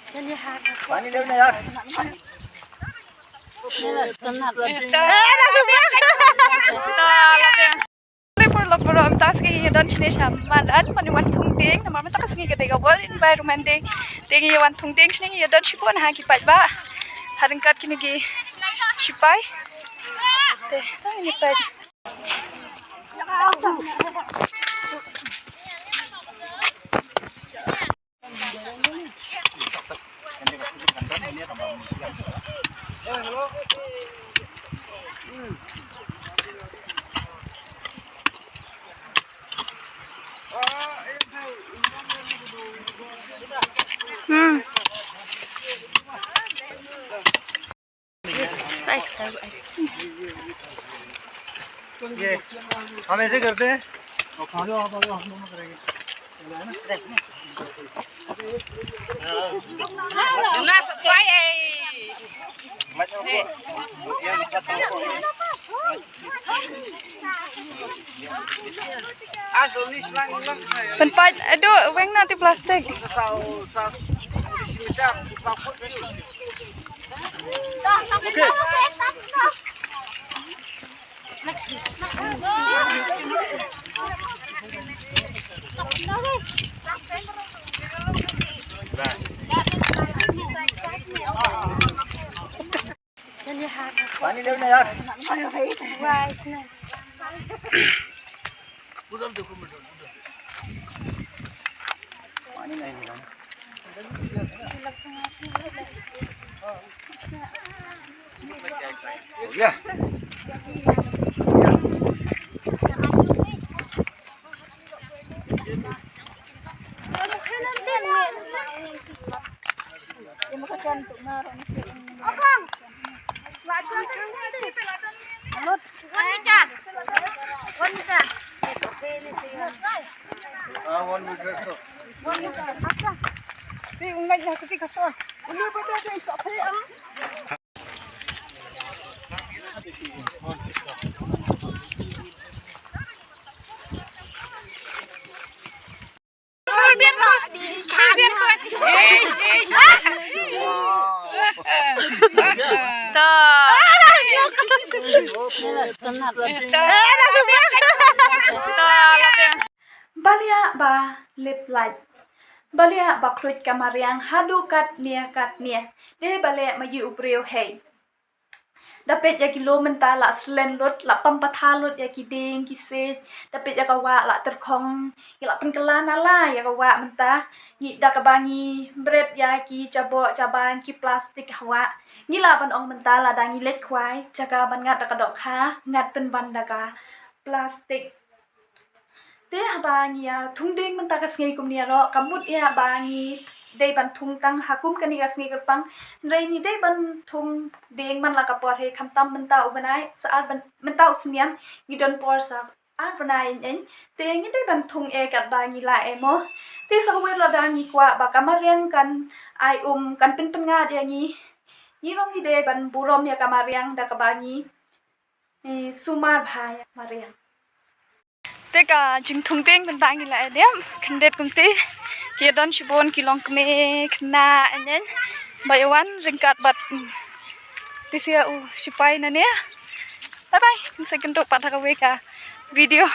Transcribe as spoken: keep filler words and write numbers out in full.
पानी ले ना यार। Lei por lok bro, mynta sngi ngi ïa don shane sha madan ban wan thung dieng, namar mynta ka sngi ka dei ka World Environment Day. Te ngi ïa wan thung dieng shane, ngi ïa don shibun ha ki paidbah ha ryngkat kine ki sipai. Te ta ngi peit. Hmm. ये, हम ऐसे करते हैं। आ जाओ, आप आ जाओ, हम दोनों करेंगे। Pynpait, aduh, weng na ti plastik. पानी ले ना यार। पानी नहीं मिला। हो गया। Ba liah ba lip light. Ba liah ba khluit ka mariang haduh katne katne. Dei ba leh ma ïa u briew hei. Da peit ïa ki lum mynta la slen lut, la pam patha lut ïa ki dieng ki siej. Da peit ïa ka wah la tyrkhong, ngi la pynkylla na la ïa ka wah mynta. Ngi da kaba ngi bret ïa ki jaboh jaban ki plastik ha wah. Ngi lah ban ong mynta lada ngi leit khwai jaka ban ngat da ka dohkha, ngat pynban da ka plastik. Te haba ngi ïa thung dieng mynta ka sngi kumne ruh, ka mut ïa ba ngi dei ban thung tang ha kum kane ka sngi kyrpang. Hynrei ngi dei ban thung dieng man la ka por hi, khamtam mynta u bnai, sa ar ban, mynta u snem ngi don por sa ar bnai eiñ eiñ. Te ngi dei ban thung eh katba ngi lah eh mo. Te sa kawei lada ngi kwah ba ka mariang kan ai um, kan pynpyngngad ïa ngi, ngi ruh ngi dei ban burom ïa ka mariang da kaba ngi, eh, sumar bha ïa ka mariang. Te ka jingthung dieng mynta ngi la ïa dep khyndiat kumte. Ki don shibun ki longkmie, khynnah, eiñ eiñ ba ïa wan ryngkat bad, mm, te sha u sipai nane. Bye bye. Ngin sa ïakynduh pat ha kawei ka video.